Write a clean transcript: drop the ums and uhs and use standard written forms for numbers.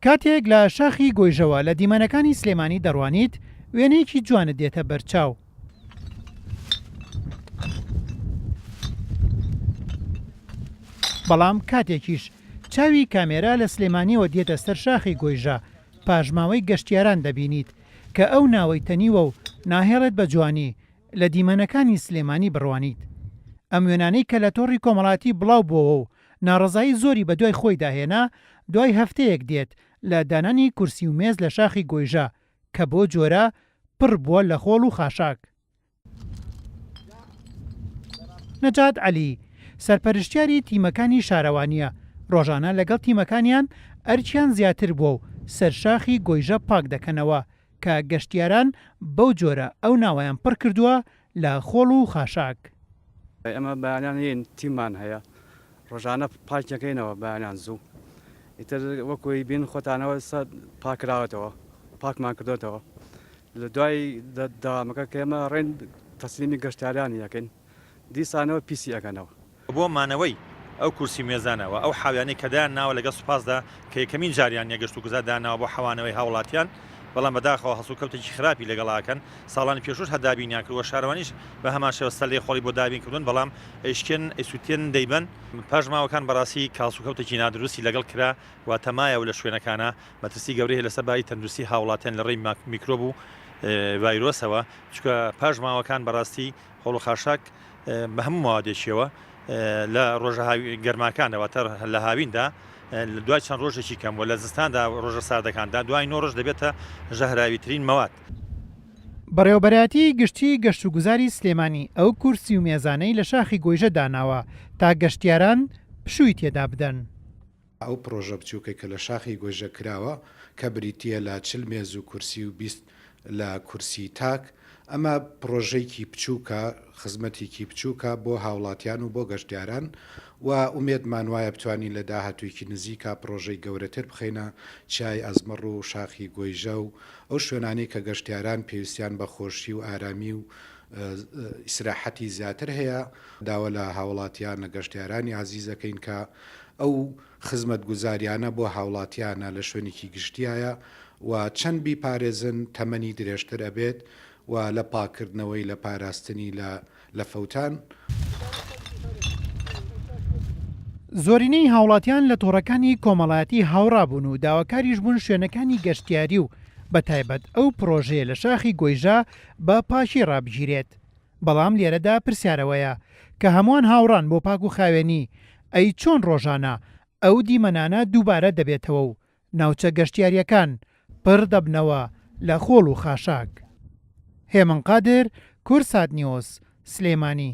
کاتێک لە شاخی گۆیژەوە لە دیمەنەکانی سلێمانی دەڕوانیت، وێنەیەکی جوانت دێتە بەرچاو. بەڵام کاتێکیش چاوی کامێرا لە سلێمانییەوە دێتە سەر شاخی گۆیژە، پاشماوەی گەشتیاران دەبینیت کە ئەو ناوەی تەنیوە و ناهێڵێت بە جوانی لە دیمەنەکانی سلێمانی بڕوانیت. ئەم وێنانەی کە لە تۆڕی کۆمەڵایەتی بڵاو بووەوە و ناڕەزایی زۆری بەدوای خۆیدا هێنا، دوای هەفتەیەک دێت لە دانانی کورسی و مێز لە شاخی گۆیژە کە بۆ جۆرە پڕ بووە لە خۆڵ و خاشاک. نەجات عەلی، سەرپەرشتیاری تیمەکانی شارەوانییە، ڕۆژانە لەگەڵ تیمەکانیان ئەرکیان زیاتر بووە و سەر شاخی گۆیژە پاک دەکەنەوە کە گەشتیاران بەو جۆرە ئەو ناوەیان پڕ کردووە لە خۆڵ و خاشاک. ئێمە بەیانیان یەین تیممان هەیە ڕۆژانە پاکیەکەینەوە بەیانیان زوو ئیتر وەکو بین خۆتانەوە سە پاکراوەتەوە پاکمان کردوێتەوە لە دوای دەوامەکە کە ئێمە ڕێن تەسلیمی گەشتیارانی ئەکەین دیسانەوە پیسی ئەکەنەوە. بۆ مانەوەی ئەو کورسی مێزانە و ئەو حاویانەی کە دایان ناوە لەگەڵ سوپاسدا کە یەکەمین جاریان نیە گەشت و گوزار دایان ناوە بۆ حەوانەوەی هاوڵاتیان بەڵام بەداخەوە هەڵسوکەوتێکی خراپی لەگەڵ ئەکەن ساڵانی پێشوش هەر دابینیان کردوە شارەوانیش بە هەمان شێوە سەلەی خۆڵی بۆ دابین کردون بەڵام ئەیشکێنن ئەیسوتێنن دەیبەن پاشماوەکان بەڕاستی کە هەڵسوکەوتێکی نادروستی لەگەڵ کرا واتە مایەوە لە شوێنەکانا مەترسی گەورەی هەیە لەسەر باری تەندروستی هاوڵاتیان لە ڕێی میکرۆب و ڤایرۆسەوە چونکە پاشماوەکان بەڕاستی خۆڵ و خاشاک بە هەموو مەوادێکیەوە لە ڕۆژە گەرماکاندا واتە لە هاویندا لە دوای چەند ڕۆژێکی کەم و لە زستاندا ڕۆژە ساردەکاندا دوای نۆ ڕۆژ دەبێتە ژەهراویترین مەواد. بەڕێوەبەرایەتیی گشتیی گەشتوگوزاری سلێمانی ئەو کورسی و مێزانەی لە شاخی گۆیژە داناوە تا گەشتیاران پشووی تێدا بدەن. ئەو پڕۆژە بچووکەی کە لە شاخی گۆیژە کراوە کە بریتییە لە 40 مێز و کورسی و 20 لە کورسی تاک، ئەمە پڕۆژەیکی بچووکە، خزمەتیکی بچووکە بۆ هاوڵاتیان و بۆ گەشتیاران و ئومێدمان وایە بتوانین لە داهاتوویکی نزیکا پڕۆژەی گەورەتر بخەینە چیای ئەزمەڕ و شاخی گۆیژە و ئەو شوێنانەی کە گەشتیاران پێویستیان بە خۆشی و ئارامی و ئیسراحەتی زیاتر هەیە. داوا لە هاوڵاتیان، لە گەشتیارانی ئازیز ئەکەین کە ئەو خزمەتگوزاریانە بۆ هاوڵاتیانە لە شوێنێکی گشتیایە و چەند بیپارێزن تەمەنی درێژتر ئەبێت و لە پاککردنەوەی لە پاراستنی لە لە فەوتان. زۆرینەی هاوڵاتیان لە تۆڕەکانی کۆمەڵایەتی هاوڕا بوون و داواکاریش بوون شوێنەکانی گەشتیاری و بەتایبەت ئەو پڕۆژەیە لە شاخی گۆیژە بە پاکی ڕابگیرێت. بەڵام لێرەدا پرسیار ئەوەیە کە هەمووان هاوڕان بۆ پاک و خاوێنی، ئەی چۆن ڕۆژانە ئەو دیمەنانە دووبارە دەبێتەوە و ناوچە گەشتیارییەکان پڕ دەبنەوە لە خۆڵ و خاشاک؟ هێمن قادر، کوردسات نیوز، سلێمانی.